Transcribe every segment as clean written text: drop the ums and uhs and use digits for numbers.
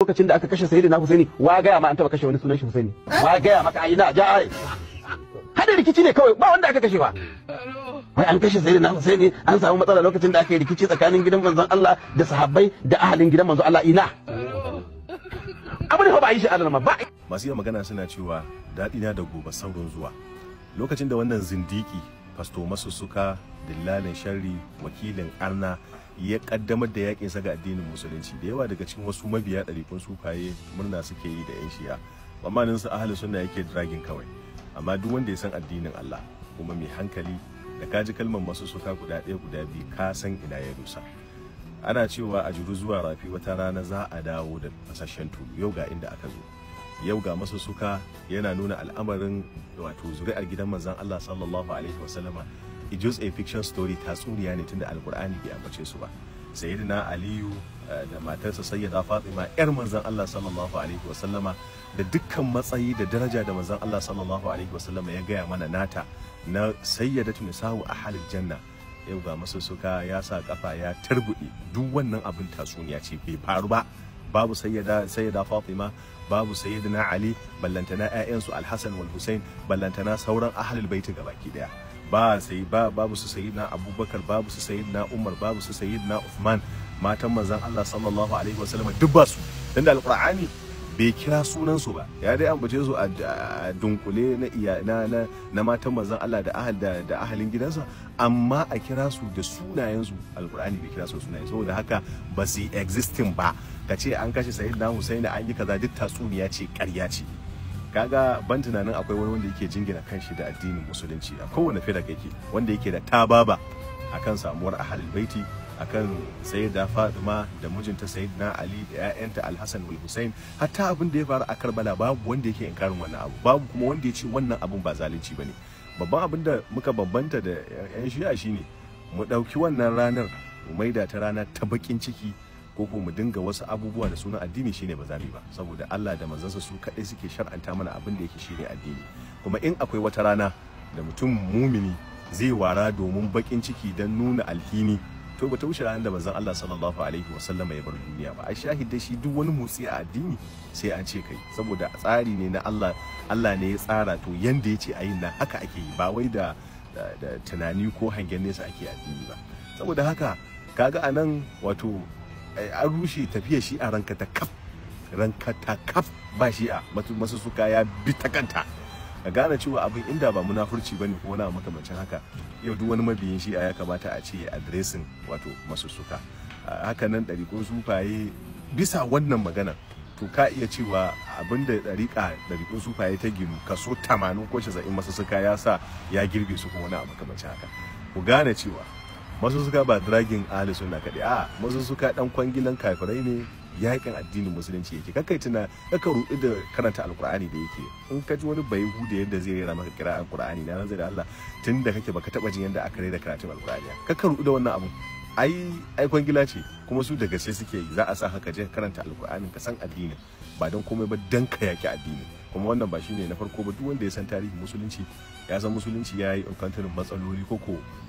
Lokacin da aka kashe Sayyidina Husaini, wa gaya ma an taba kashe wani sunan shi Husaini? Wa gaya maka? A ina ja ai hada rikici ne kawai, ba wanda aka kashe ba. Wai an kashe Sayyidina Husaini, an samu matsala lokacin da aka yi rikici tsakanin gidan manzon Allah da sahabbai da ahalin gidan manzon Allah. Ina abu ne fa ba a yi shi alama ba. Masu iya magana suna cewa daɗi na da gobe saurin zuwa. Lokacin da wannan zindiki Fasto Masussuka, dillalin sharri, wakilin arna, ya kaddamar da yakin sa ga addinin musulunci, da yawa daga cikin wasu mabiya ɗariƙun sufaye murna suke yi da yan shi'a, tsammanin su ahli sunna yake dragging kawai. Amma duk wanda ya san addinin Allah kuma mai hankali, da ka ji kalmar Masussuka guda ɗaya, guda biyu, ka san ina ya dosa. Ana cewa a juru zuwa rafi, wata rana za a dawo da fasashen tulu. Yau ga inda aka zo, yau ga Masussuka yana nuna al'amarin wato zuri'ar gidan manzon Allah sallallahu alaihi wasallama it's just a fiction story, tatsuniya ne, tunda Alkur'ani bai ambace su ba. Sayyidina Aliyu da matarsa Sayyida Fatima, yar manzon Allah sallallahu alaihi wasallama, da dukkan matsayi da daraja da manzon Allah sallallahu alaihi wasallama ya gaya mana nata na sayyidatu nisa'u ahlil janna, yau ga Masussuka ya sa kafa ya turbuɗe duk wannan abin. Tatsuniya ce, bai faru ba. Babu Sayyida Fatima, babu Sayyidina Ali, ballantana ƴaƴansu Alhassan wal Hussein, ballantana sauran ahlul bait gabaki daya. Ba sai ba, babu su Sayyidina Abubakar, babu su Sayyidina Umar, babu su Sayyidina Uthman, matan manzon Allah sallallahu alaihi wasallam duk ba su, dan da Alqur'ani bai kira sunan su ba, ya dai ambace su a dunkule na iya na na, na matan manzon Allah da ahal da ahalin gidansa, amma a kira su da sunayen su, Alqur'ani bai kira su sunayen. Saboda haka ba su existing ba. Ka ce an kashe Sayyidina Husaini, an yi kaza, duk tatsuniya ce, ƙarya ce. Kaga ban tunanin akwai wani wanda yake jingina kanshi da addinin musulunci a kowane firak yake wanda yake da tababa akan samuwar ahlul baiti, akan Sayyida Fatima da mijinta Sayyidina Ali da 'ya'yanta Alhassan wal Hussein, hatta abin da ya faru a Karbala, babu wanda yake inkarin wannan abu, babu kuma wanda ya ce wannan abun ba zalunci bane. Babban abin da muka bambanta da 'yan Shi'a shine mu ɗauki wannan ranar mu maida ta rana ta bakin ciki ko ko mu dinga wasu abubuwa da sunan addini, shine ba za mu yi ba, saboda Allah da manzansa su kaɗai suke shar'anta mana abin da yake shine addini. Kuma in akwai wata rana da mutum mumini zai wara domin bakin ciki don nuna alhini, to bata wuce ranar da manzon Allah sallallahu alaihi wasallam ya bar duniya ba. Ai shahid da shi duk wani motsi a addini sai an ce kai, saboda tsari ne na Allah, Allah ne ya tsara, to yanda ya ce a yin nan haka ake yi, ba wai da tunani ko hangen nesa ake addini ba. Saboda haka kaga anan wato an rushe tafiya shi a ranka ta kaf, ranka ta kaf, ba shi a Masussuka ya bi ta kanta. Ka gane cewa abin inda ba munafurci bane ko wani makamancin haka, yau duk wani mabiyin Shi'a ya kamata a ce addressing wato Masussuka. Haka nan ɗariƙun sufaye, bisa wannan magana, to ka iya cewa abinda ɗariƙun sufaye ta ginu kaso 80 ko 90, Masussuka ya sa ya girbe su ko wani abu makamancin haka. Ku gane cewa Masussuka ba dragging ahli sunna kaɗai a Masussuka dan kwangilan kafirai ne, yakin addinin musulunci yake. Kakai tuna kaka rudu da karanta Alkur'ani da yake. In ka ji wani bai hude yadda zai rera maka kira Alkur'ani, na ranzai da Allah tun da kake baka taba jin yadda aka rera karatun Alkur'ani. Kaka rudu da wannan abu, ai kwangila ce, kuma su da gaske suke yi. Za a sa haka je karanta Alkur'anin, ka san addinin, ba don komai ba dan ka yaki addini. Kuma wannan ba shine na farko ba. Duk wanda ya san tarihin musulunci ya san musulunci ya yi encountering matsaloli ko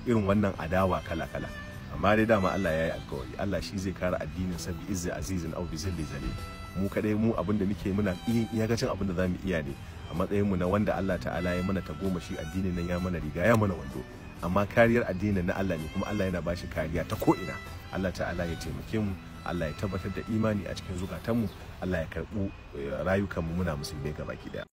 irin wannan adawa kala-kala. Amma dai dama Allah ya yi alkawari, Allah shi zai kare addinin sa bi izzi azizin aw bi zilli zalil. Mu kadai mu abin da muke muna iyakacin abin da zamu iya ne a matsayin mu na wanda Allah ta'ala ya mana goma shi addinin nan, ya mana riga ya mana wando, amma kariyar addinin na Allah ne, kuma Allah yana bashi kariya ta ko ina. Allah ta'ala ya taimake mu, Allah ya tabbatar da imani a cikin zukatanmu, Allah ya karɓu rayukanmu muna musulmai gabaki daya.